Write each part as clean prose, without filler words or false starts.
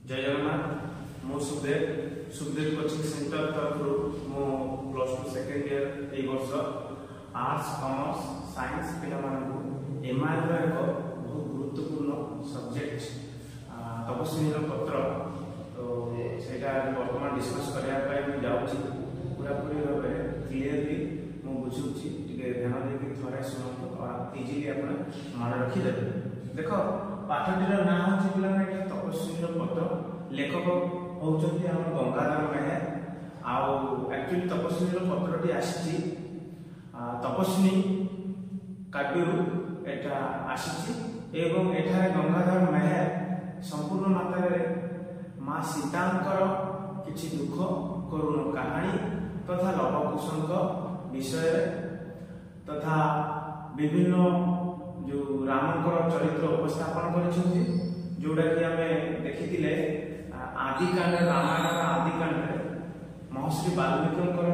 ଜୟ ଜଗନ୍ନାଥ। ମୁଁ Sukhdev, Sukhdev coaching centre ତରଫରୁ। ମୁଁ +2 ସେକେଣ୍ଡ ଇୟର ଏଇ ବର୍ଷ ଆର୍ଟସ, କମର୍ସ, ସାଇନ୍ସ ପିଲାମାନଙ୍କୁ ଏମ୍ଆଇଏଲ୍ର ଏକ ବହୁତ ଗୁରୁତ୍ୱପୂର୍ଣ୍ଣ ସବଜେକ୍ଟ ତପସ୍ୱିନୀର ପତ୍ର, ତ ସେଇଟା ବର୍ତ୍ତମାନ ଡିସ୍କସ୍ କରିବା ପାଇଁ ମୁଁ ଯାଉଛି। ପୁରାପୁରି ଭାବରେ କ୍ଲିୟରଲି ମୁଁ ବୁଝାଉଛି, ଟିକେ ଧ୍ୟାନ ଦେଇକି ଥରେ ଶୁଣନ୍ତୁ, ଇଜିଲି ଆପଣ ମନେ ରଖିଦେବେ। ଦେଖ, ପାଠଟିର ନାଁ ହେଉଛି ପିଲାମାନେ ଏଠି ତପସ୍ୱିନୀର ପତ୍ର। ଲେଖକ ହେଉଛନ୍ତି ଆମର ଗଙ୍ଗାଧର ମେହେର। ଆଉ ଆକ୍ଚୁଆଲି ତପସ୍ୱିନୀର ପତ୍ରଟି ଆସିଛି ତପସ୍ୱିନୀ କାବ୍ୟରୁ ଏଟା ଆସିଛି ଏବଂ ଏଠାରେ ଗଙ୍ଗାଧର ମେହେର ସମ୍ପୂର୍ଣ୍ଣ ମାତ୍ରାରେ ମା ସୀତାଙ୍କର କିଛି ଦୁଃଖ କରୁଣ କାହାଣୀ ତଥା ଲବକୁଶଙ୍କ ବିଷୟରେ ତଥା ବିଭିନ୍ନ ଯେଉଁ ରାମଙ୍କର ଚରିତ୍ର ଉପସ୍ଥାପନ କରିଛନ୍ତି, ଯୋଉଟାକି ଆମେ ଦେଖିଥିଲେ ଆଦିକାଣ୍ଡ, ରାମାୟଣର ଆଦିକାଣ୍ଡରେ ମହର୍ଷି ବାଲ୍ମୀକିଙ୍କର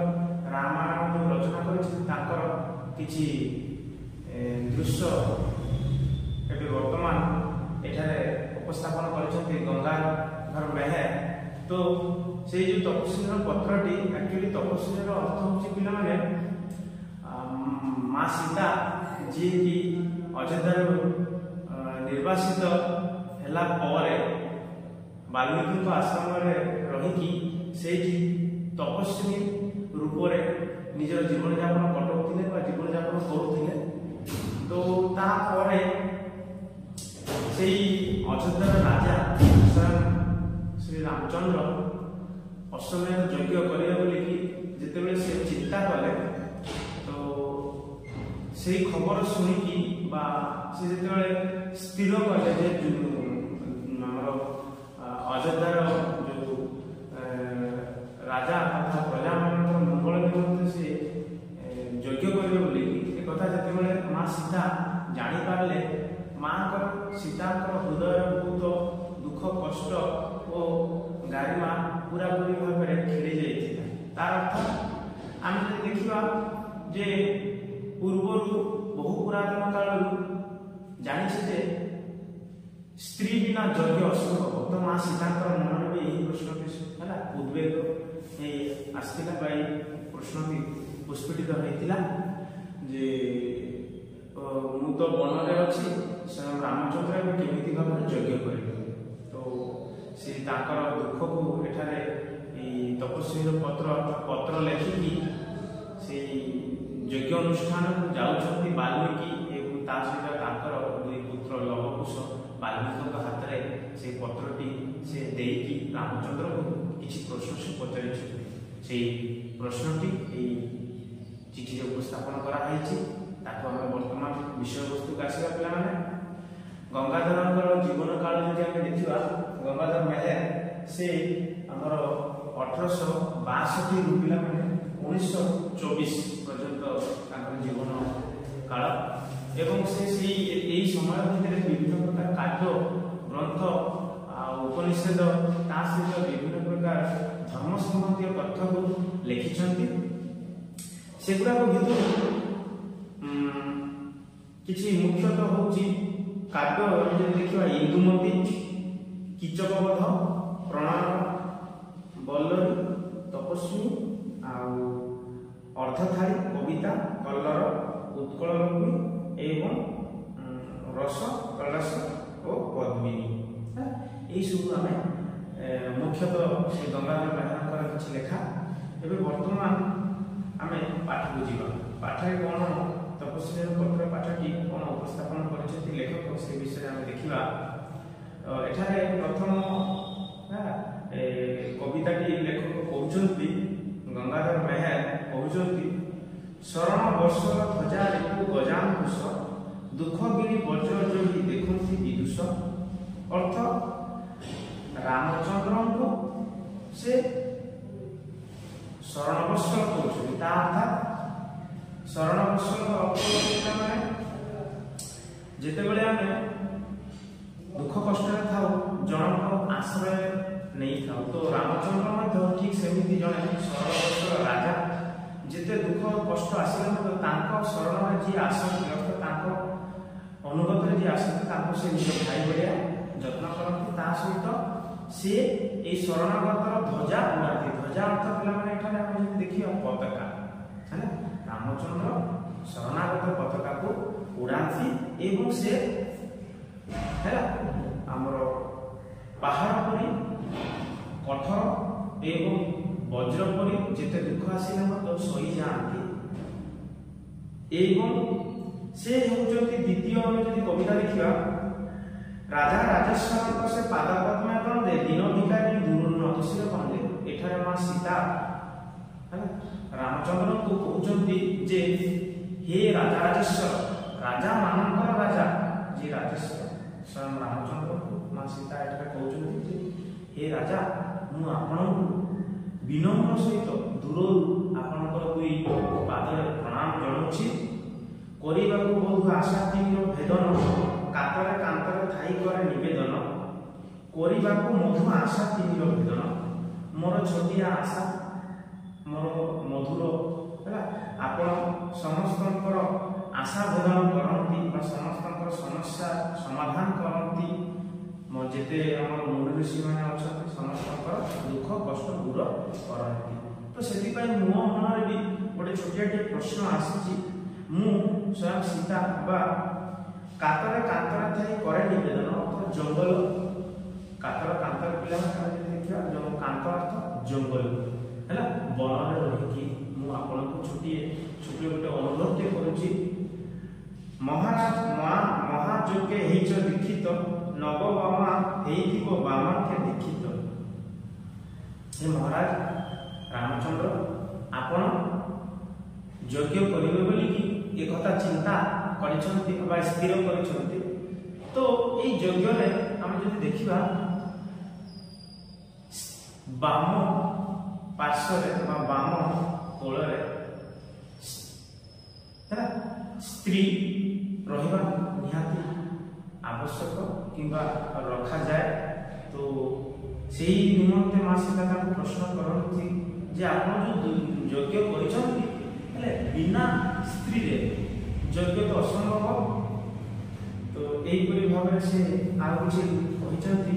ରାମାୟଣ ଯେଉଁ ରଚନା କରିଛନ୍ତି, ତାଙ୍କର କିଛି ଦୃଶ୍ୟ ଏବେ ବର୍ତ୍ତମାନ ଏଠାରେ ଉପସ୍ଥାପନ କରିଛନ୍ତି ଗଙ୍ଗାଧର ମେହେର। ତ ସେଇ ଯେଉଁ ତପସ୍ୱିନୀର ପତ୍ରଟି, ଆକ୍ଚୁଆଲି ତପସ୍ୱିନୀର ଅର୍ଥ ହେଉଛି ପିଲାମାନେ ମା ସୀତା, ଯିଏକି ଅଯୋଧ୍ୟାରୁ ନିର୍ବାସିତ ହେଲା ପରେ ବାଲ୍ମୀକିଙ୍କ ଆଶ୍ରମରେ ରହିକି ସେଇଠି ତପସ୍ୱିନୀ ରୂପରେ ନିଜର ଜୀବନଯାପନ କଟାଉଥିଲେ ବା ଜୀବନଯାପନ କରୁଥିଲେ। ତ ତାପରେ ସେଇ ଅଯୋଧ୍ୟାର ରାଜା ସ୍ୱୟଂ ଶ୍ରୀ ରାମଚନ୍ଦ୍ର ଅଶ୍ୱମେଧ ଯଜ୍ଞ କରିବେ ବୋଲିକି ଯେତେବେଳେ ସେ ଚିନ୍ତା କଲେ, ତ ସେଇ ଖବର ଶୁଣିକି ବା ସେ ଯେତେବେଳେ ସ୍ଥିର କଲେ ଯେ ଆମର ଅଯୋଧ୍ୟାର ଯୋଉ ରାଜା ତଥା ପ୍ରଜାମାନଙ୍କର ମଙ୍ଗଳ ନିମନ୍ତେ ସେ ଯଜ୍ଞ କରିବେ ବୋଲିକି, ଏକଥା ଯେତେବେଳେ ମା ସୀତା ଜାଣିପାରିଲେ, ମାଙ୍କର ସୀତାଙ୍କର ହୃଦୟରେ ବହୁତ ଦୁଃଖ, କଷ୍ଟ ଓ ଗାରିମା ପୁରାପୁରି ଭାବରେ ଖେଳି ଯାଇଥିଲା। ତାର ଅର୍ଥ ଆମେ ଯଦି ଦେଖିବା ଯେ ପୂର୍ବରୁ ବହୁ ପୁରାତନ କାଳରୁ ଜାଣିଛେ ଯେ ସ୍ତ୍ରୀ ବିନା ଯଜ୍ଞ ଅସମ୍ଭବ। ତ ମା ସୀତାଙ୍କର ମନରେ ବି ଏହି ପ୍ରଶ୍ନଟି ହେଲା ଉଦ୍ବେଗ ହେଇ ଆସିଥିଲା ବା ଏଇ ପ୍ରଶ୍ନଟି ପୁଷ୍ପିତ ହେଇଥିଲା ଯେ ମୁଁ ତ ବନରେ ଅଛି, ସ୍ୱୟଂ ରାମଚନ୍ଦ୍ର ଏବେ କେମିତି ଭାବରେ ଯଜ୍ଞ କରିବେ? ତ ସେ ତାଙ୍କର ଦୁଃଖକୁ ଏଠାରେ ଏଇ ତପସ୍ୱୀର ପତ୍ର ପତ୍ର ଲେଖିକି ସେଇ ଯଜ୍ଞ ଅନୁଷ୍ଠାନକୁ ଯାଉଛନ୍ତି ବାଲ୍ମୀକି ଏବଂ ତା ସହିତ ତାଙ୍କର ଦୁଇ ପୁତ୍ର ଲବକୁଶ। ବାଲ୍ମୀକିଙ୍କ ହାତରେ ସେଇ ପତ୍ରଟି ସେ ଦେଇକି ରାମଚନ୍ଦ୍ରଙ୍କୁ କିଛି ପ୍ରଶ୍ନ ସେ ପଚାରିଛନ୍ତି। ସେଇ ପ୍ରଶ୍ନଟି ଏଇ ଚିଠିରେ ଉପସ୍ଥାପନ କରାହେଇଛି। ତାକୁ ଆମେ ବର୍ତ୍ତମାନ ବିଷୟବସ୍ତୁକୁ ଆସିବା। ପିଲାମାନେ, ଗଙ୍ଗାଧରଙ୍କର ଜୀବନ କାଳ ଯଦି ଆମେ ଦେଖିବା, ଗଙ୍ଗାଧର ମେହେର ସେ ଆମର 1862ରୁ ପିଲାମାନେ 1924 ପର୍ଯ୍ୟନ୍ତ ତାଙ୍କର ଜୀବନ କାଳ ଏବଂ ସେ ସେଇ ଏଇ ସମୟ ଭିତରେ ବିଭିନ୍ନ ପ୍ରକାର କାବ୍ୟ ଗ୍ରନ୍ଥ ଆଉ ଉପନିଷଦ, ତା ସହିତ ବିଭିନ୍ନ ପ୍ରକାର ଧର୍ମ ସମ୍ବନ୍ଧୀୟ ତଥ୍ୟକୁ ଲେଖିଛନ୍ତି। ସେଗୁଡ଼ାକ ଭିତରୁ କିଛି ମୁଖ୍ୟତଃ ହେଉଛି କାବ୍ୟ ଆମେ ଯଦି ଦେଖିବା ଇନ୍ଦୁମତୀ, କୀଚକବଧ, ପ୍ରଣୟ ବଲ୍ଲରୀ, ତପସ୍ୱିନୀ ଆଉ ଅର୍ଦ୍ଧଥାଳି କବିତା, କଲ୍ଲର, ଉତ୍କଳ ଲକ୍ଷ୍ମୀ ଏବଂ ରସ କଳସ ଓ ପଦ୍ମିନୀ, ଏଇସବୁ ଆମେ ମୁଖ୍ୟତଃ ସେ ଗଙ୍ଗାଧର ମେହେରଙ୍କର କିଛି ଲେଖା। ଏବେ ବର୍ତ୍ତମାନ ଆମେ ପାଠକୁ ଯିବା। ପାଠରେ କ'ଣ ତପସ୍ୱିନୀର ପତ୍ର ପାଠଟି କ'ଣ ଉପସ୍ଥାପନ କରିଛନ୍ତି ଲେଖକ, ସେ ବିଷୟରେ ଆମେ ଦେଖିବା। ଏଠାରେ ପ୍ରଥମ କବିତାଟି ଲେଖକ କହୁଛନ୍ତି, ଗଙ୍ଗାଧର ମେହେର କହୁଛନ୍ତି, ଶରଣ ବର୍ଷର ଧ୍ୱଜା ରିପୁ ଗଜାଙ୍କୁଶ, ଦୁଃଖ ଗିରି ବଜ୍ର ଯୋଗୀ ଦେଖନ୍ତି ବିଦୁଷ। ଅର୍ଥ ରାମଚନ୍ଦ୍ରଙ୍କୁ ସେ ଶରଣବତ୍ସଳ କହୁଛନ୍ତି। ତା ଅର୍ଥାତ୍ ଶରଣବତ୍ସଳ ଅର୍ଥ ମାନେ ଯେତେବେଳେ ଆମେ ଦୁଃଖ କଷ୍ଟରେ ଥାଉ, ଜଣଙ୍କ ଆଶ୍ରୟ ନେଇଥାଉ। ତ ରାମଚନ୍ଦ୍ର ମଧ୍ୟ ଠିକ ସେମିତି ଜଣେ ସରଳବତ୍ସଳ ରାଜା। ଯେତେ ଦୁଃଖ କଷ୍ଟ ଆସିଲେ ମଧ୍ୟ ତାଙ୍କ ଶରଣରେ ଯିଏ ଆସନ୍ତି, ଅର୍ଥାତ୍ ତାଙ୍କ ଅନୁଗତରେ ଯିଏ ଆସନ୍ତି, ତାଙ୍କୁ ସେ ନିଜ ଭାଇ ଭଳିଆ ଯତ୍ନ କରନ୍ତି। ତା ସହିତ ସିଏ ଏଇ ଶରଣାଗତର ଧ୍ୱଜା ଉଡ଼ାନ୍ତି। ଧ୍ୱଜା ଅର୍ଥ ପିଲାମାନେ ଏଠାରେ ଆମେ ଯଦି ଦେଖିବା ପତାକା ହେଲା। ରାମଚନ୍ଦ୍ର ଶରଣାଗତ ପତାକାକୁ ଉଡ଼ାନ୍ତି ଏବଂ ସେ ହେଲା ଆମର ପାହାଡ଼ ପରି କଠୋର ଏବଂ ବଜ୍ର ପରି ଯେତେ ଦୁଃଖ ଆସିଲେ ମଧ୍ୟ ସହିଯାଆନ୍ତି। ଏବଂ ସେ ହେଉଛନ୍ତି ଦ୍ୱିତୀୟ। ଆମେ ଯଦି କବିତା ଦେଖିବା, ରାଜା ରାଜେଶ୍ୱରଙ୍କ ସେ ପାଦ ପଦ୍ମେ ବନ୍ଦେ, ଦୀନ ଭିକାରୀ ଦୂର ଶିର ବନ୍ଦେ। ଏଠାରେ ମା ସୀତା ହେଲା ରାମଚନ୍ଦ୍ରଙ୍କୁ କହୁଛନ୍ତି ଯେ ହେ ରାଜା ରାଜେଶ୍ୱର, ରାଜା ମାନଙ୍କର ରାଜା ଯିଏ ରାଜେଶ୍ୱର, ସ୍ୱୟଂ ରାମଚନ୍ଦ୍ରଙ୍କୁ ମା ସୀତା ଏଠାରେ କହୁଛନ୍ତି ଯେ ହେ ରାଜା, ମୁଁ ଆପଣଙ୍କୁ ବିନମ୍ର ସହିତ ଦୂରରୁ ଆପଣଙ୍କର ଦୁଇ ପାଦରେ ପ୍ରଣାମ ଜଣାଉଛି। କରିବାକୁ ବହୁ ଆଶା ତିମିର ଭେଦନ, କାତରେ କାନ୍ତରେ ଥାଇ କରେ ନିବେଦନ। କରିବାକୁ ମଧୁ ଆଶା ତିମିର ଭେଦନ, ମୋର ଛୋଟିଆ ଆଶା, ମୋର ମଧୁର ହେଲା, ଆପଣ ସମସ୍ତଙ୍କର ଆଶା ଭେଦନ କରନ୍ତି ବା ସମସ୍ତଙ୍କର ସମସ୍ୟା ସମାଧାନ କରନ୍ତି। ଯେତେ ଆମର ମୁନି ଋଷିମାନେ ଅଛନ୍ତି ସମସ୍ତଙ୍କର ଦୁଃଖ କଷ୍ଟ ଦୂର କରନ୍ତି। ତ ସେଥିପାଇଁ ମୋ ମନରେ ବି ଗୋଟେ ଛୋଟିଆଟିଏ ପ୍ରଶ୍ନ ଆସିଛି। ମୁଁ ସ୍ୱୟଂ ସୀତା ବା କାତରେ କାତରେ ଥାଇ କରେ ନିବେଦନ ଅର୍ଥ ଜଙ୍ଗଲ, କାତର କାନ୍ତର ପିଲାମାନେ ଆମେ ଯଦି ଦେଖିବା କାନ୍ତ ଅର୍ଥ ଜଙ୍ଗଲ ହେଲା, ବନରେ ରହିକି ମୁଁ ଆପଣଙ୍କୁ ଛୋଟିଏ ଛୋଟିଏ ଗୋଟେ ଅନୁରୋଧଟେ କରୁଛି। ମହାରାଜ ମହାଯୋଗ୍ୟ ହେଇଛ ଦୀକ୍ଷିତ, ନବବାମା ହେଇଥିବ ବାମାକେ ଦୀକ୍ଷିତ। ହେ ମହାରାଜ ରାମଚନ୍ଦ୍ର, ଆପଣ ଯଜ୍ଞ କରିବେ ବୋଲିକି ଏକଥା ଚିନ୍ତା କରିଛନ୍ତି ବା ସ୍ଥିର କରିଛନ୍ତି। ତ ଏଇ ଯଜ୍ଞରେ ଆମେ ଯଦି ଦେଖିବା ବାମ ପାର୍ଶ୍ୱରେ ବା ବାମ କୋଳରେ ହେଲା ସ୍ତ୍ରୀ ରହିବା ନିହାତି ଆବଶ୍ୟକ କିମ୍ବା ରଖାଯାଏ। ତ ସେଇ ନିମନ୍ତେ ମା ସୀତା ତାଙ୍କୁ ପ୍ରଶ୍ନ କରନ୍ତି ଯେ ଆପଣ ଯୋଉ ଯଜ୍ଞ କରିଛନ୍ତି, ହେଲେ ବିନା ସ୍ତ୍ରୀରେ ଯଜ୍ଞ ତ ଅସମ୍ଭବ। ତ ଏହିପରି ଭାବରେ ସେ ଆଉ କିଛି କହିଛନ୍ତି,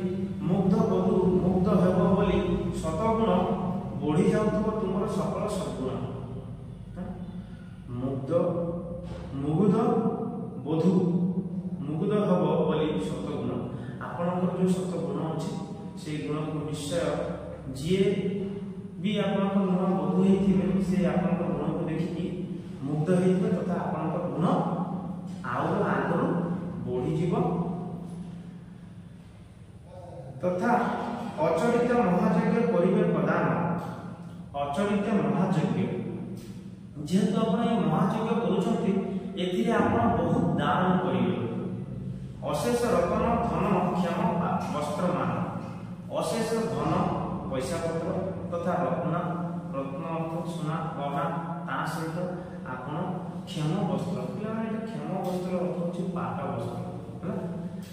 ମୁଗ୍ଧ ବଧୁ ମୁଗ୍ଧ ହେବ ବୋଲି ଶତଗୁଣ, ବଢି ଯାଉଥିବ ତୁମର ସକଳ ସଦ୍ଗୁଣ। ମୁଗ୍ଧ ମୁଗ୍ଧ ବଧୁ ମୁଗ୍ଧ ହେବ ବୋଲି ଶତଗୁଣ, ଆପଣଙ୍କର ଯୋଉ ଶତଗୁଣ ଅଛି ସେଇ ଗୁଣକୁ ନିଶ୍ଚୟ ଯିଏ ବି ଆପଣଙ୍କ ନୂଆ ବଧୁ ହେଇଥିବେ ସେ ଆପଣଙ୍କ ଗୁଣକୁ ଦେଖିକି ମୁଗ୍ଧ ହେଇଥିବେ ତଥା ଆପଣଙ୍କ ଗୁଣ ଆଉ ଆଗରୁ ବଢିଯିବ। ତଥା ଅଚରିତ ମହାଯଜ୍ଞ କରିବେ ପ୍ରଦାନ। ଅଚରିତ ମହାଯଜ୍ଞ, ଯେହେତୁ ଆପଣ ଏ ମହାଯଜ୍ଞ କରୁଛନ୍ତି ଏଥିରେ ଆପଣ ବହୁତ ଦାନ କରିବେ। ଅଶେଷ ରତନ ଧନ କ୍ଷମ ବସ୍ତ୍ରମାନ, ଅଶେଷ ଧନ ପଇସା ପତ୍ର ତଥା ରତ୍ନ, ରତ୍ନ ଅର୍ଥ ସୁନା ଗହଣା, ତା ସହିତ ଆପଣ କ୍ଷମ ବସ୍ତ୍ର। ପିଲାମାନେ ଏଠି କ୍ଷମ ବସ୍ତ୍ର ଅର୍ଥ ହେଉଛି ପାଟ ବସ୍ତ୍ର ହେଲା।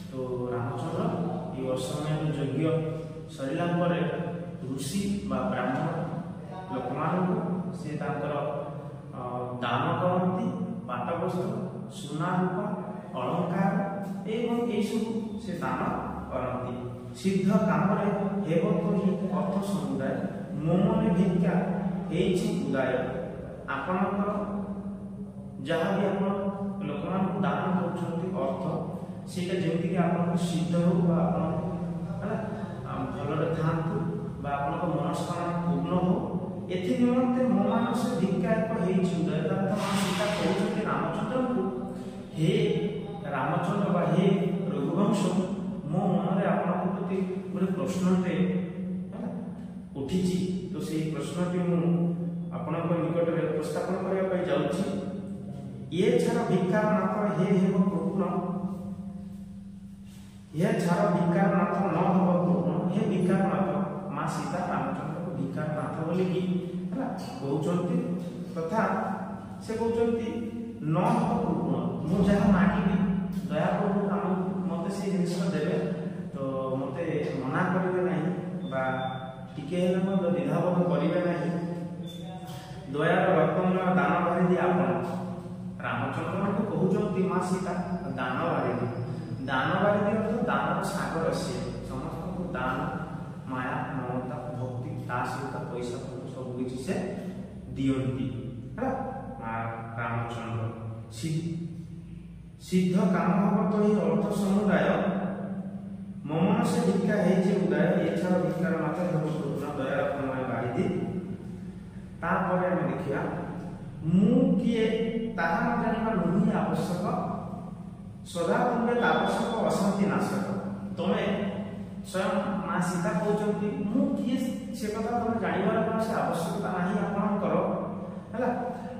ତ ରାମଚନ୍ଦ୍ର ଏଇ ଅଶ୍ୱମେଧ ଯଜ୍ଞ ସରିଲା ପରେ ଋଷି ବା ବ୍ରାହ୍ମଣ ଲୋକମାନଙ୍କୁ ସେ ତାଙ୍କର ଦାନ କରନ୍ତି ପାଟ ବସ୍ତ୍ର, ସୁନା ରୂପା, ଅଳଙ୍କାର ଏବଂ ଏଇସବୁ ସେ ଦାନ କରନ୍ତି। ସିଦ୍ଧ କାମରେ ହେବ ତ ହିଁ ଅର୍ଥ ସମୁଦାୟ, ମୋ ମନେ ଭିକ୍ଷା ହେଇଛି ଉଦୟ। ଆପଣଙ୍କର ଯାହା ବି ଆପଣ ଲୋକମାନଙ୍କୁ ଦାନ କରୁଛନ୍ତି ଅର୍ଥ, ସେଇଟା ଯେମିତିକି ଆପଣଙ୍କ ସିଦ୍ଧ ହଉ ବା ଆପଣ ହେଲା ଭଲରେ ଥାଆନ୍ତୁ ବା ଆପଣଙ୍କ ମନସ୍କାମନା ପୂର୍ଣ୍ଣ ହଉ, ଏଥି ନିମନ୍ତେ ମୋ ମାନସ ଭିକ୍ଷା ଏକ ହେଇଛି ଉଦୟ। ତାର ମା ସୀତା କହୁଛନ୍ତି ରାମଚନ୍ଦ୍ରଙ୍କୁ, ହେ ରାମଚନ୍ଦ୍ର ବା ହେ ରଘୁବଂଶ, ମୋ ମନରେ ଆପଣଙ୍କ ପ୍ରତି ଗୋଟେ ପ୍ରଶ୍ନଟେ ହେଲା ଉଠିଛି। ତ ସେଇ ପ୍ରଶ୍ନଟି ମୁଁ ଆପଣଙ୍କ ନିକଟରେ ଉପସ୍ଥାପନ କରିବା ପାଇଁ ଯାଉଛି। ଏ ଛାର ଭିକାର ନାଥ ହେ ହେବ କୃପଣ, ହେ ଛାର ଭିକାର ନାଥ ନ ହେବ କୃପଣ। ହେ ଭିକାର ନାଥ, ମା ସୀତା ରାମଚନ୍ଦ୍ରକୁ ଭିକାର ନାଥ ବୋଲିକି ହେଲା କହୁଛନ୍ତି। ତଥା ସେ କହୁଛନ୍ତି ନ ହେବ କୃପଣ, ମୁଁ ଯାହା ମାଗିବି ଦୟାପୂର୍ବକ ଆମକୁ ମତେ ସେଇ ଜିନିଷ ଦେବେ, ତ ମତେ ମନା କରିବେ ନାହିଁ ବା ଟିକେ ହେଲେ ମଧ୍ୟ ଦ୍ୱିଧାବୋଧ କରିବେ ନାହିଁ। ଦୟାର ରତ୍ନମୟ ଦାନ ବାରିଧି ଆପଣ, ରାମଚନ୍ଦ୍ରଙ୍କୁ କହୁଛନ୍ତି ମା ସୀତା ଦାନ ବାରିଧି। ଦାନ ବାରିଧି ଅର୍ଥ ଦାନର ସାଗର, ସିଏ ସମସ୍ତଙ୍କୁ ଦାନ ତା ସହିତ ପଇସା ପତ୍ର ସବୁ କିଛି ସେ ଦିଅନ୍ତି। ହେଲା ମା ରାମଚନ୍ଦ୍ର ସିଦ୍ଧ କାମ ହବ ତ ଏହି ଅର୍ଥ ସମୁଦାୟ, ମମନ ସେ ଭିକ୍ଷା ହେଇଛି ଉଦୟ, ଏଛାଡ଼ ଭିକ୍ଷାର ମାତ୍ର ହେବ କୃପଣ ଦୟାର ପ୍ରମୟ ବାରିଧି। ତାପରେ ଆମେ ଦେଖିବା ମୁଁ କିଏ ତାହା ନ ଜାଣିବା ନୁହେଁ ଆବଶ୍ୟକ, ସଦା ତୁମେ ତାପସକ ଅଶାନ୍ତି ନାଶକ। ତମେ ସ୍ୱୟଂ ମା ସୀତା କହୁଛନ୍ତି ମୁଁ କିଏ ସେ କଥା ତମେ ଜାଣିବାର କୌଣସି ଆବଶ୍ୟକତା ନାହିଁ ଆପଣଙ୍କର। ହେଲା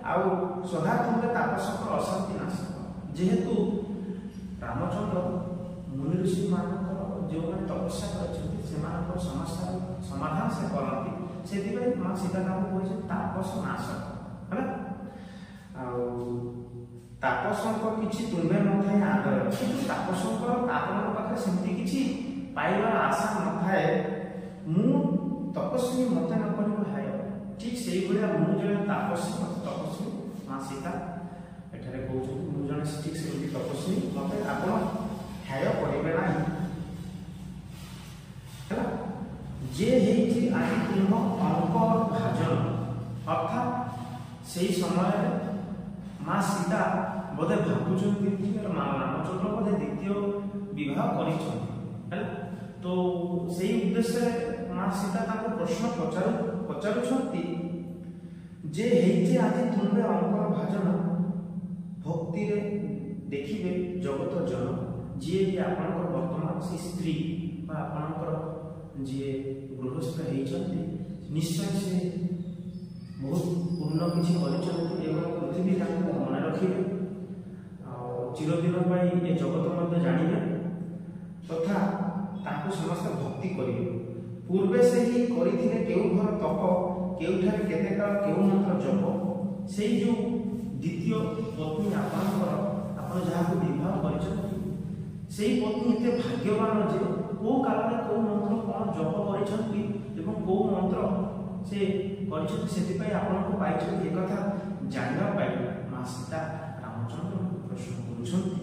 ଆଉ ସଦା ତୁମେ ତାପସକ ଅଶାନ୍ତି ନାଶକ। ଯେହେତୁ ରାମଚନ୍ଦ୍ର ମୁନି ଋଷି ମାନଙ୍କର ଯେଉଁମାନେ ତପସ୍ୟା କରିଛନ୍ତି ସେମାନଙ୍କର ସମସ୍ୟାର ସମାଧାନ ସେ କରନ୍ତି, ସେଥିପାଇଁ ମା ସୀତା ତାଙ୍କୁ କହିଛନ୍ତି ତାପସ ନାଶକ। ହେଲା ଆଉ ତାପସଙ୍କ କିଛି ତୁମ୍ଭେ ନଥାଏ ଆଦର, କିନ୍ତୁ ତାପସଙ୍କର ଆପଣଙ୍କ ପାଖରେ ସେମିତି କିଛି ପାଇବାର ଆଶା ନଥାଏ। ମୁଁ ତପସ୍ୱୀ ମତେ ନ କରିବ ହାୟ, ଠିକ ସେଇଭଳିଆ ମୁଁ ଜଣେ ତାପସ୍ୱୀ, ମତେ ତପସ୍ୱୀ ମା ସୀତା ଏଠାରେ କହୁଛନ୍ତି ମୁଁ ଜଣେ ଠିକ ସେମିତି ତପସ୍ୱୀ, ମତେ ଆପଣ ହ୍ୟାୟ କରିବେ ନାହିଁ। ହେଲା ଯେ ହେଇଛି ଆଜି ତୁମ୍ଭ ଅଙ୍କ ଭାଜନ, ଅର୍ଥାତ୍ ସେଇ ସମୟରେ ମା ସୀତା ବୋଧେ ଭାବୁଛନ୍ତି କି ମା ରାମଚନ୍ଦ୍ର ବୋଧେ ଦ୍ୱିତୀୟ ବିବାହ କରିଛନ୍ତି। ହେଲା ତ ସେଇ ଉଦ୍ଦେଶ୍ୟରେ ମା ସୀତା ତାଙ୍କୁ ପ୍ରଶ୍ନ ପଚାରୁଛନ୍ତି ଯେ ହେଇଛି ଆଜି ତୁମ୍ଭେ ଅଙ୍କର ଭାଜନ, ଭକ୍ତିରେ ଦେଖିବେ ଜଗତ ଜନ। ଯିଏ ବି ଆପଣଙ୍କର ବର୍ତ୍ତମାନ ସେ ସ୍ତ୍ରୀ ବା ଆପଣଙ୍କର ଯିଏ ଗୃହସ୍ଥ ହେଇଛନ୍ତି ନିଶ୍ଚୟ ସେ ବହୁତ ପୂର୍ଣ୍ଣ କିଛି କରିଛନ୍ତି ଏବଂ ପୃଥିବୀ ତାଙ୍କୁ ମନେ ରଖିବେ ଆଉ ଚିରଦିନ ପାଇଁ ଏ ଜଗତ ମଧ୍ୟ ଜାଣିବେ ତଥା ତାଙ୍କୁ ସମସ୍ତେ ଭକ୍ତି କରିବେ। ପୂର୍ବେ ସେହି କରିଥିଲେ କେଉଁ ଘର ତପ, କେଉଁଠାରେ କେତେ କାଳ କେଉଁ ମନ୍ତ୍ର ଜପ। ସେଇ ଯେଉଁ ଦ୍ୱିତୀୟ ପତ୍ନୀ ଆପଣଙ୍କର, ଆପଣ ଯାହାକୁ ବିବାହ କରିଛନ୍ତି ସେଇ ପତ୍ନୀ ଏତେ ଭାଗ୍ୟବାନ ଯେ କେଉଁ କାଳରେ କେଉଁ ମନ୍ତ୍ର କ'ଣ ଜପ କରିଛନ୍ତି ଏବଂ କେଉଁ ମନ୍ତ୍ର ସେ କରିଛନ୍ତି ସେଥିପାଇଁ ଆପଣଙ୍କୁ ପାଇଛନ୍ତି। ଏକଥା ଜାଣିବା ପାଇଁ ମା ସୀତା ରାମଚନ୍ଦ୍ରଙ୍କୁ ପ୍ରଶ୍ନ କରୁଛନ୍ତି।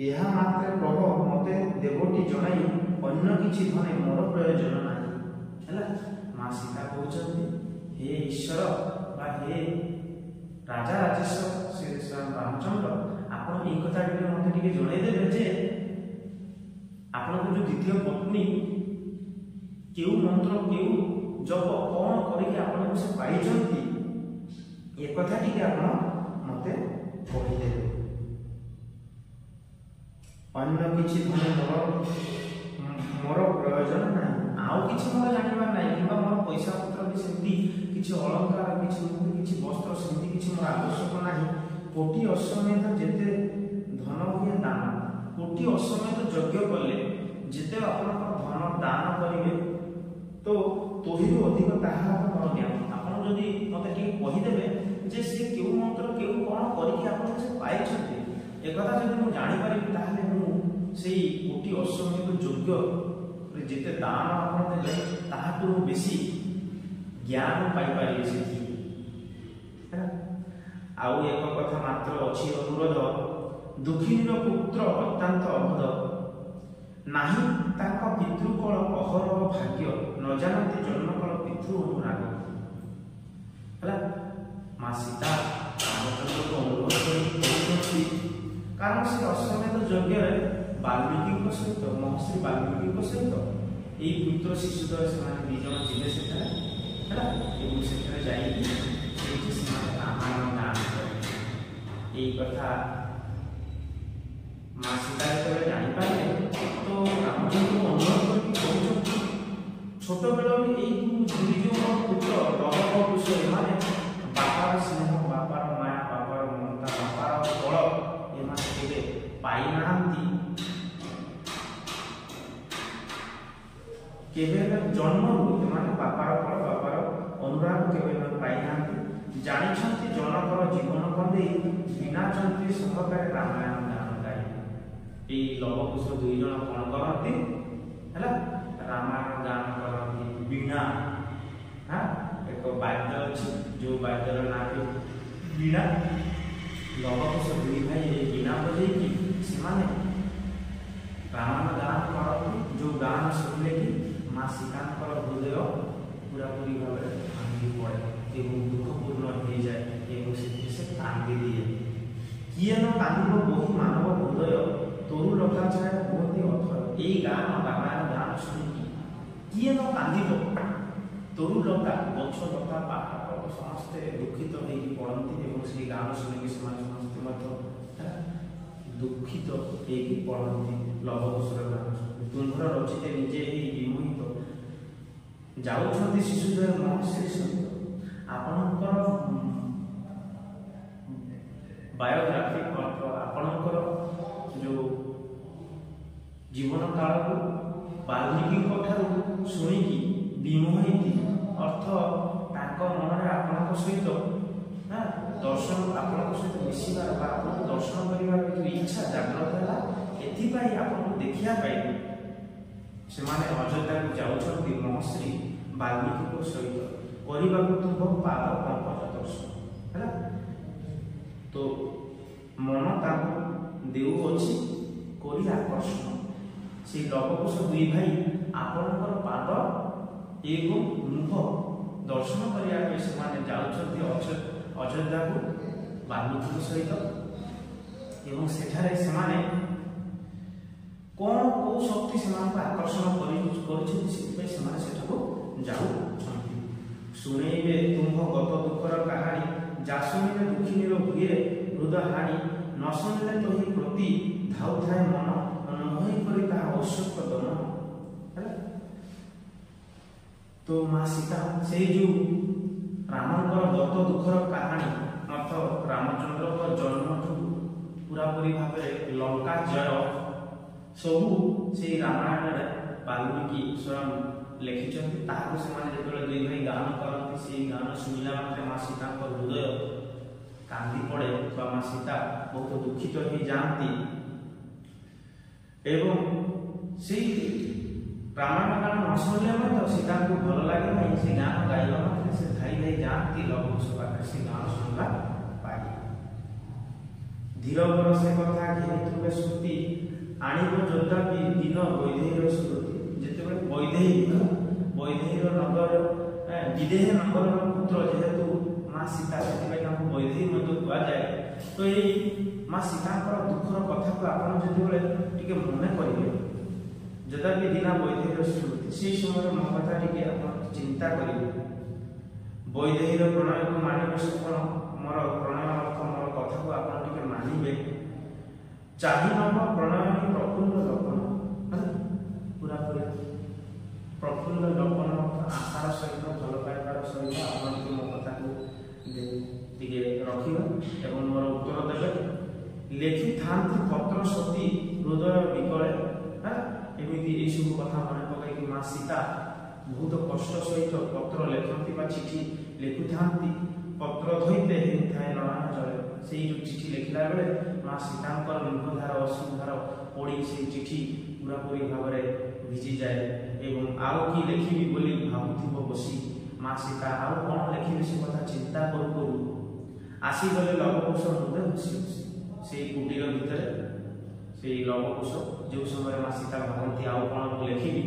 ଏହା ମାତ୍ରେ ପ୍ରଭ ମତେ ଦେବଟି ଜଣାଇ, ଅନ୍ୟ କିଛି ଧନେ ମୋର ପ୍ରୟୋଜନ ନାହିଁ। ହେଲା ମା ସୀତା କହୁଛନ୍ତି ହେ ଈଶ୍ୱର ବା ହେ ରାଜା ରାଜେଶ୍ୱର ଶ୍ରୀ ରାମଚନ୍ଦ୍ର, ଆପଣ ଏଇ କଥା ଟିକେ ମତେ ଟିକେ ଜଣେଇଦେବେ ଯେ ଆପଣଙ୍କ ଯୋଉ ଦ୍ୱିତୀୟ ପତ୍ନୀ କେଉଁ ମନ୍ତ୍ର କେଉଁ ଜପ କ'ଣ କରିକି ଆପଣଙ୍କୁ ସେ ପାଇଛନ୍ତି, ଏକଥା ଟିକେ ଆପଣ ମତେ କହିଦେବେ। ଅନ୍ୟ କିଛି ଧନ ମୋର ପ୍ରୟୋଜନ ନାହିଁ, ଆଉ କିଛି ମୋର ଜାଣିବାର ନାହିଁ, କିମ୍ବା ମୋର ପଇସା ପତ୍ର ବି ସେମିତି କିଛି ଅଳଙ୍କାର କିଛି କିଛି ବସ୍ତ୍ର ସେମିତି କିଛି ମୋର ଆବଶ୍ୟକ ନାହିଁ। କୋଟି ଅଶ୍ୱମେଧ ଯେତେ ଧନ ହୁଏ ଦାନ, କୋଟି ଅଶ୍ୱମେଧ ଯଜ୍ଞ କଲେ ଯେତେ ଆପଣଙ୍କର ଧନ ଦାନ କରିବେ ତ ତହିରୁ ଅଧିକ ତାହା ହେବ ମୋର ଜ୍ଞାନ। ଆପଣ ଯଦି ମତେ ଟିକେ କହିଦେବେ ଯେ ସେ କେଉଁ ମନ୍ତ୍ର କେଉଁ କ'ଣ କରିକି ଆପଣ ସେ ପାଇଛନ୍ତି, ଏକଥା ଯଦି ମୁଁ ଜାଣିପାରିବି ତାହେଲେ ମୁଁ ସେଇ କୋଟି ଅଶ୍ୱମେଧ ଯଜ୍ଞରେ ଯେତେ ଦାନ ଆପଣ ଦେଲେ ତାହାଠୁ ମୁଁ ବେଶୀ ଜ୍ଞାନ ପାଇପାରିବି ସେଥିରୁ। ହେଲା ଆଉ ଏକ କଥା ମାତ୍ର ଅଛି ଅନୁରୋଧ, ଦୁଃଖିନୀର ପୁତ୍ର ଅତ୍ୟନ୍ତ ଅବୋଧ, ନାହିଁ ତାଙ୍କ ପିତୃକଳ ଅହରହ ଭାଗ୍ୟ, ନ ଜାଣନ୍ତି ଜନ୍ମକଳ ପିତୃ ଅନୁରାଗ। ହେଲା ମା ସୀତା ରାମଚନ୍ଦ୍ରକୁ ଅନୁରୋଧ କରି କହୁଛନ୍ତି, କାରଣ ସେ ଅଶ୍ୱମେଧ ଯଜ୍ଞରେ ବାଲ୍ମୀକିଙ୍କ ସହିତ ମହର୍ଷି ବାଲ୍ମୀକିଙ୍କ ସହିତ ଏଇ ପୁତ୍ର ଶିଶୁଦ୍ୱୟ ସେମାନେ ଦି ଜଣ ଯିବେ ସେଠାରେ। ହେଲା ଏବଂ ସେଠାରେ ଯାଇକି ସେଇଠି ସେମାନେ ରାମାୟଣ ଗାନ କରିବେ। ଏଇ କଥା ମା ସୀତା ଯେତେବେଳେ ଜାଣିପାରିଲେ ତ ରାମଚନ୍ଦ୍ରକୁ ଅନୁରୋଧ କରିକି କହୁଛନ୍ତି ଛୋଟବେଳରୁ ଏଇ ଦୁଇ ଜଣ ପୁତ୍ର ଲବ କୁଶ ଏମାନେ ବାପାର ସ୍ନେହ, ବାପାର ମାୟା, ବାପାର ମମତା, ବାପାର ବଳ ଏମାନେ କେବେ ପାଇନାହାନ୍ତି। କେବେ ହେଲେ ଜନ୍ମରୁ ଏମାନେ ବାପାର ଫଳ, ବାପାର ଅନୁରାଗ କେବେ ଏମାନେ ପାଇନାହାନ୍ତି। ଜାଣିଛନ୍ତି ଜନକର ଜୀବନ କନ୍ଦେଇ ବିନା ଚନ୍ତ୍ରୀ ସହକାରେ ରାମାୟଣ ଗାନ ଗାଇ। ଏଇ ଲବକୁଶ ଦୁଇ ଜଣ କଣ କରନ୍ତି? ହେଲା ରାମାୟଣ ଗାନ କରନ୍ତି। ବୀଣା, ହଁ ଏକ ବାଦ୍ୟ ଅଛି ଯୋଉ ବାଦ୍ୟର ନାଁ କି ବୀଣା। ଲବକୁଶ ଦୁଇ ଭାଇ ଏଇ ବୀଣା ବଜେଇକି ସେମାନେ ରାମାୟଣ ଗାନ କରନ୍ତି। ଯୋଉ ଗାନ ଶୁଣିବା ମା ସୀତାଙ୍କର ହୃଦୟ ପୁରାପୁରି ଭାବରେ ଭାଙ୍ଗି ପଡ଼େ ଏବଂ ଦୁଃଖପୂର୍ଣ୍ଣ ହେଇଯାଏ ଏବଂ ସେଥିରେ ସେ କାନ୍ଦି ଦିଏ। କିଏ ନ କାନ୍ଦିବ ବହୁ ମାନବ ହୃଦୟ, ତରୁ ଲତା ଛାୟା ହୁଅନ୍ତି ଅଥୟ। ଏଇ ଗାନ, ରାମାୟଣ ଗାନ ଶୁଣିକି କିଏ ନ କାନ୍ଦିବ? ତରୁ ଲତା, ଗଛ ଲତା, ପାହାଡ଼ ସମସ୍ତେ ଦୁଃଖିତ ହେଇକି ପଡ଼ନ୍ତି ଏବଂ ସେଇ ଗାନ ଶୁଣିକି ସେମାନେ ସମସ୍ତେ ମଧ୍ୟ ଦୁଃଖିତ ହେଇକି ପଡ଼ନ୍ତି। ଲବକୁଶର ଗାନ ତୁମ୍ଭର ରଚିତେ ନିଜେ ହେଇ ବିମୋହିତ, ଯାଉଛନ୍ତି ଶିଶୁଦ୍ୱୟ ମହର୍ଷି ସହିତ। ଆପଣଙ୍କର ବାୟୋଗ୍ରାଫି ଅର୍ଥ ଆପଣଙ୍କର ଯେଉଁ ଜୀବନ କାଳକୁ ବାଲ୍ମୀକିଙ୍କ ଠାରୁ ଶୁଣିକି ବିମୋହିତ, ଅର୍ଥ ତାଙ୍କ ମନରେ ଆପଣଙ୍କ ସହିତ ଦର୍ଶନ, ଆପଣଙ୍କ ସହିତ ମିଶିବାର ବା ଆପଣଙ୍କୁ ଦର୍ଶନ କରିବାର ଯେଉଁ ଇଚ୍ଛା ଜାଗ୍ରତ ହେଲା, ଏଥିପାଇଁ ଆପଣଙ୍କୁ ଦେଖିବା ପାଇଁ ସେମାନେ ଅଯୋଧ୍ୟାକୁ ଯାଉଛନ୍ତି ମହର୍ଷି ବାଲ୍ମୀକିଙ୍କ ସହିତ, କରିବାକୁ ତୁମ୍ଭ ପାଦ ପଙ୍କଜ ଦର୍ଶନ। ହେଲା ତ ମନ ତାଙ୍କୁ ଦେଉଅଛି କରି ଆକର୍ଷଣ। ସେଇ ଲବକୁଶ ଦୁଇ ଭାଇ ଆପଣଙ୍କର ପାଦ ଏବଂ ମୁହଁ ଦର୍ଶନ କରିବା ପାଇଁ ସେମାନେ ଯାଉଛନ୍ତି ଅଯୋଧ୍ୟାକୁ ବାଲ୍ମୀକିଙ୍କ ସହିତ। ଏବଂ ସେଠାରେ ସେମାନେ କ'ଣ କୋଉ ଶକ୍ତି ସେମାନଙ୍କୁ ଆକର୍ଷଣ କରିଛନ୍ତି, ସେଥିପାଇଁ ସେମାନେ ସେଠାକୁ ଯାଉଛନ୍ତି। ଶୁଣେଇବେ ତୁମ୍ଭ ଗତ ଦୁଃଖର କାହାଣୀ, ଯା ଶୁଣିଲେ ଦୁଃଖିନୀର ହୁଏ ହୃଦୟ ହାଣି। ନ ଶୁଣିଲେ ତହି ପ୍ରତି ଧାଉଥାଏ ମନ, ନୋହି କରି ତାହା ଔଷଧ ଦମନ। ହେଲା ତ ମା ସୀତା ସେଇ ଯୋଉ ରାମଙ୍କର ଗତ ଦୁଃଖର କାହାଣୀ, ଅର୍ଥ ରାମଚନ୍ଦ୍ରଙ୍କ ଜନ୍ମଠୁ ପୁରାପୁରି ଭାବରେ ଲଙ୍କା ଜୟ ସବୁ ସେଇ ରାମାୟଣରେ ବାଲ୍ମୀକି ସ୍ୱୟଂ ଲେଖିଛନ୍ତି। ତାହାକୁ ସେମାନେ ଯେତେବେଳେ ଦୁଇ ଭାଇ ଗାନ କରନ୍ତି, ସେଇ ଗାନ ଶୁଣିଲା ମାତ୍ରେ ମା ସୀତାଙ୍କ ହୃଦୟ କାନ୍ଦି ପଡ଼େ ବା ମା ସୀତା ବହୁତ ଦୁଃଖିତ ହେଇଯାଆନ୍ତି। ଏବଂ ସେଇ ରାମାୟଣ ଗାନ ନ ଶୁଣିଲେ ମଧ୍ୟ ସୀତାଙ୍କୁ ଭଲ ଲାଗେ ନାହିଁ। ସେ ଗାନ ଗାଇବା ମାତ୍ରେ ସେ ଧାଇ ଧାଇ ଯାଆନ୍ତି ଲବକୁଶ ପାଖରେ ସେ ଗାନ ଶୁଣିବା ପାଇଁ। ଧୀରବର ସେ କଥା ଘେନିଥିବେ ଶ୍ରୁତି, ଆଣିବ ଯଦ୍ୟାପି ଦିନ ବୈଦେହୀର ସ୍ମୃତି। ଯେତେବେଳେ ବୈଦେହୀ, ବୈଦେହୀର ନଗର, ବିଦେହ ନଗରର ପୁତ୍ର ଯେହେତୁ ମା ସୀତା, ସେଥିପାଇଁ ତାଙ୍କୁ ବୈଦେହୀ ମଧ୍ୟ କୁହାଯାଏ। ତ ଏଇ ମା ସୀତାଙ୍କର ଦୁଃଖର କଥାକୁ ଆପଣ ଯେତେବେଳେ ଟିକେ ମନେ କରିବେ, ଯଦାପି ଦିନା ବୈଦେହୀର ସ୍ମୃତି, ସେଇ ସମୟରେ ମୋ କଥା ଟିକେ ଆପଣ ଚିନ୍ତା କରିବେ। ବୈଦେହୀର ପ୍ରଣୟକୁ ମାନିବେ ସପନ, ମୋର ପ୍ରଣୟ ଅର୍ଥ ମୋର କଥାକୁ ଆପଣ ଟିକେ ମାନିବେ। ଚାହି ନବ ପ୍ରଣୟନୀ ପ୍ରଫୁଲ୍ଲ ଲପନ, ପୁରାପୁରି ପ୍ରଫୁଲ୍ଲ ଲପନ ଆଶାର ସହିତ, ଭଲ ପାଇବାର ସହିତ ଆପଣ ଟିକେ ମୋ କଥାକୁ ଟିକେ ରଖିବେ ଏବଂ ମୋର ଉତ୍ତର ଦେବେ। ଲେଖିଥାନ୍ତି ପତ୍ର ସତୀ ହୃଦୟ ବିକଳେ। ଏମିତି ଏଇସବୁ କଥା ମନେ ପକାଇକି ମା ସୀତା ବହୁତ କଷ୍ଟ ସହିତ ପତ୍ର ଲେଖନ୍ତି ବା ଚିଠି ଲେଖୁଥାନ୍ତି। ପତ୍ର ଧୋଇତେ ହେଉଥାଏ ନୟନ ଜଳେ। ସେଇ ଯୋଉ ଚିଠି ଲେଖିଲା ବେଳେ ମା ସୀତାଙ୍କର ଲୁହଧାର ଅଶ୍ରୁଧାର ପଡ଼ି ସେଇ ଚିଠି ପୁରାପୁରି ଭାବରେ ଭିଜିଯାଏ। ଏବଂ ଆଉ କି ଲେଖିବି ବୋଲି ଭାବୁଥିବ ବସି ମା ସୀତା, ଆଉ କ'ଣ ଲେଖିବି ସେ କଥା ଚିନ୍ତା କରୁ କରୁ ଆସିଗଲେ ଲବକୁଶ ହୃଦୟ ହସି ହସି। ସେଇ କୁଟୀର ଭିତରେ ସେଇ ଲବକୁଶ ଯେଉଁ ସମୟରେ ମା ସୀତା ଭାବନ୍ତି ଆଉ କ'ଣ ମୁଁ ଲେଖିବି,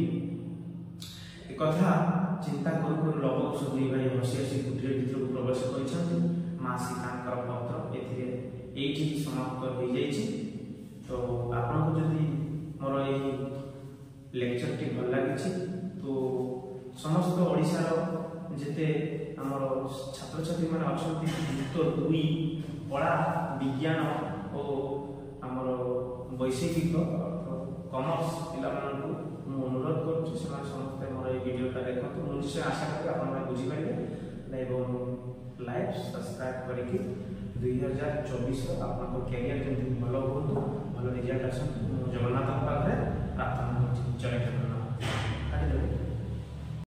ଏକଥା ଚିନ୍ତା କରୁ କରୁ ଲବକୁଶ ଦୁଇ ଭାଇ ହସି ହସି କୁଟୀର ଭିତରକୁ ପ୍ରବେଶ କରିଛନ୍ତି। ମା ସୀତାଙ୍କର ପତ୍ର ଏଥିରେ ଏଇଠି ସମାପ୍ତ ହୋଇଯାଇଛି। ତ ଆପଣଙ୍କୁ ଯଦି ମୋର ଏହି ଲେକ୍ଚରଟି ଭଲ ଲାଗିଛି, ତ ସମସ୍ତ ଓଡ଼ିଶାର ଯେତେ ଆମର ଛାତ୍ରଛାତ୍ରୀମାନେ ଅଛନ୍ତି, ଯୁକ୍ତ 2 କଳା, ବିଜ୍ଞାନ ଓ ଆମର ବୈଷୟିକ କମର୍ସ ପିଲାମାନଙ୍କୁ ମୁଁ ଅନୁରୋଧ କରୁଛି, ସେମାନେ ସମସ୍ତେ ମୋର ଏଇ ଭିଡ଼ିଓଟା ଦେଖନ୍ତୁ। ମୁଁ ନିଶ୍ଚୟ ଆଶା କରିବି ଆପଣମାନେ ବୁଝିପାରିବେ ଏବଂ ଲାଇକ୍ ସବସ୍କ୍ରାଇବ୍ କରିକି 2024 ଆପଣଙ୍କ କ୍ୟାରିୟର ଯେମିତି ଭଲ ହୁଅନ୍ତୁ, ଭଲ ରେଜଲ୍ଟ ଆସନ୍ତୁ, ମୁଁ ଜଗନ୍ନାଥଙ୍କ ପାଖରେ ପ୍ରାର୍ଥନା କରୁଛି। ଜୟ ଜଗନ୍ନାଥ।